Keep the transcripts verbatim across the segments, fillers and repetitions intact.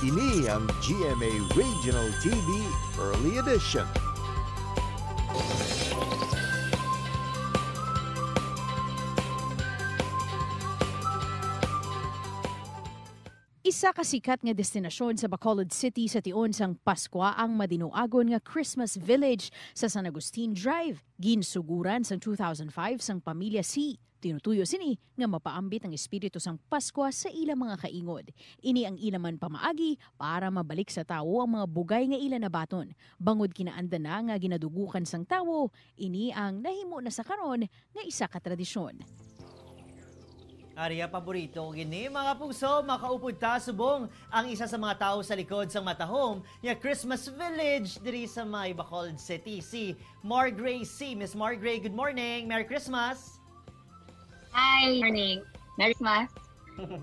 Ini ang G M A Regional T V Early Edition. Isa ka sikat nga destinasyon sa Bacolod City sa tion sang Paskwa ang madinuagon nga Christmas Village sa San Agustin Drive. Ginsuguran sang two thousand five sang Pamilya C. Tinutuyo sini nga mapaambit ang espiritu sang Paskwa sa ila mga kaingod. Ini ang ila man pamaagi para mabalik sa tawo ang mga bugay nga ila nabaton. Bangod kinaanda na nga ginadugukan sang tawo, ini ang nahimo na sa karon nga isa ka tradisyon. Area paborito ko gini, mga puso, makaupod ta subong ang isa sa mga tawo sa likod sang matahom nga Christmas Village diri sa may Bacolod City, si Margray C. Miss Margray, good morning. Merry Christmas. Hi, morning. Merry Christmas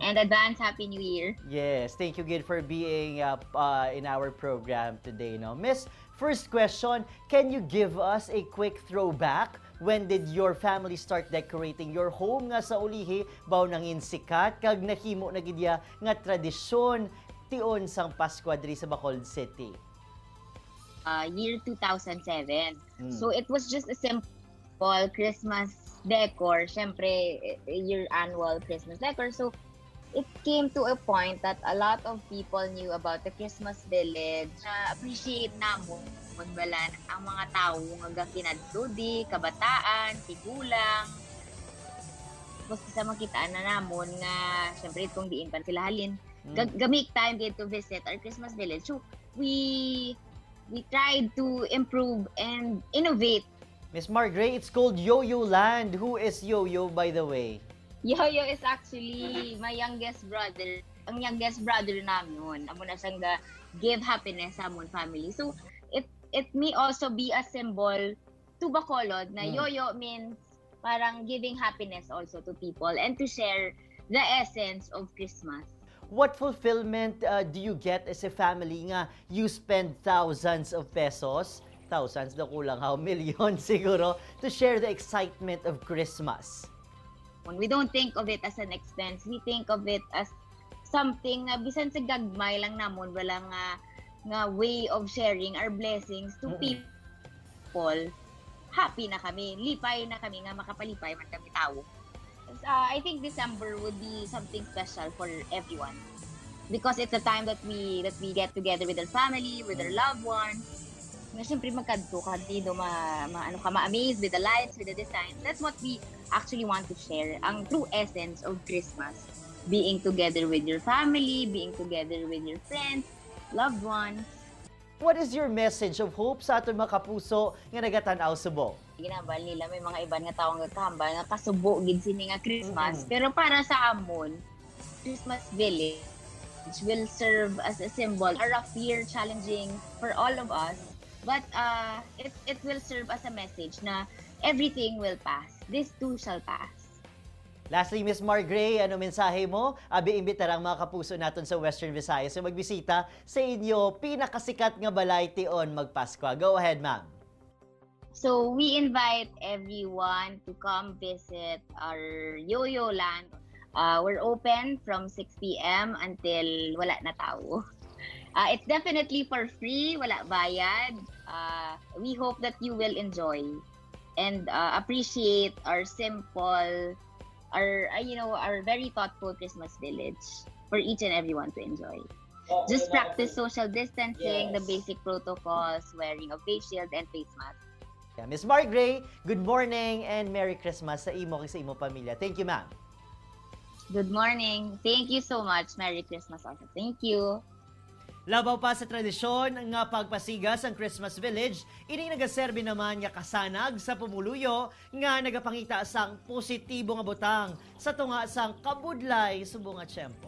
and advance Happy New Year. Yes, thank you, gid, for being uh, uh, in our program today, no? Miss, first question, can you give us a quick throwback? When did your family start decorating your home nga sa ulihi baw nangin sikat kag nahimo na gid ya nga tradisyon tion sang Paskwa diri sa Bacolod City? Uh, year two thousand seven. Mm. So it was just a simple Christmas decor. Siyempre, eh, your annual Christmas decor. So it came to a point that a lot of people knew about the Christmas Village. Na-appreciate namon, bala, ang mga tawo nga gakinadto di, kabataan, tigulang. Tapos sa makita na namon nga, siyempre, kung diin pa sila halin, Mm. ga-, ga-make time gid to visit our Christmas Village. So, we, we tried to improve and innovate. Miss Margray, it's called Yo-Yo Land. Who is Yo-Yo, by the way? Yo-Yo is actually my youngest brother. Ang youngest brother namin, amo na siyang ga-, give happiness sa amon family. So, it, it may also be a symbol to Bacolod na Mm. Yo-Yo means parang giving happiness also to people and to share the essence of Christmas. What fulfillment uh, do you get as a family nga you spend thousands of pesos, thousands na kulang, how, million siguro, to share the excitement of Christmas? When we don't think of it as an expense, we think of it as something na bisan sa gagmay lang namon, wala nga, nga way of sharing our blessings to Mm-mm. people, happy na kami, lipay na kami nga makapalipay man kami tawo. Uh, I think December would be something special for everyone because it's a time that we, that we get together with our family, with our Mm. loved ones. Na siyempre magkadto ka dito, ma, ma, ano ka, ma-amaze with the lights, with the design. That's what we actually want to share, ang true essence of Christmas. Being together with your family, being together with your friends, loved ones. What is your message of hope sa aton mga kapuso nga nagatan-aw subong? Ginahambal nila, may mga iban nga tawo nga gakahambal nga kasubo gid sini nga Christmas. Mm-mm. Pero para sa amon, Christmas Village will serve as a symbol, a rough year, challenging for all of us. But uh, it, it will serve as a message na everything will pass. This too shall pass. Lastly, Miss Margray, ano mensahe mo? Abi, imbitar ang mga kapuso naton sa Western Visayas nga magbisita sa inyo pinakasikat nga balay tion magpaskwa. Go ahead, ma'am. So, we invite everyone to come visit our Yo-Yo Land. Uh, we're open from six p m until wala na tawo. Uh, it's definitely for free, wala bayad. Uh, we hope that you will enjoy and uh, appreciate our simple, our uh, you know, our very thoughtful Christmas village for each and everyone to enjoy. Just practice social distancing, the Yes. basic protocols, wearing of face shield and face mask. Yeah, Miss Margray, good morning and Merry Christmas sa imo kag sa imo pamilya. Thank you, ma'am. Good morning. Thank you so much. Merry Christmas also. Thank you. Labaw pa sa tradisyon nga pagpasiga sang Christmas Village, ini nagaserbi naman nga kasanag sa pumuluyo nga nagapangita sang positibo nga butang sa tunga sang kabudlay subong nga tiyempo.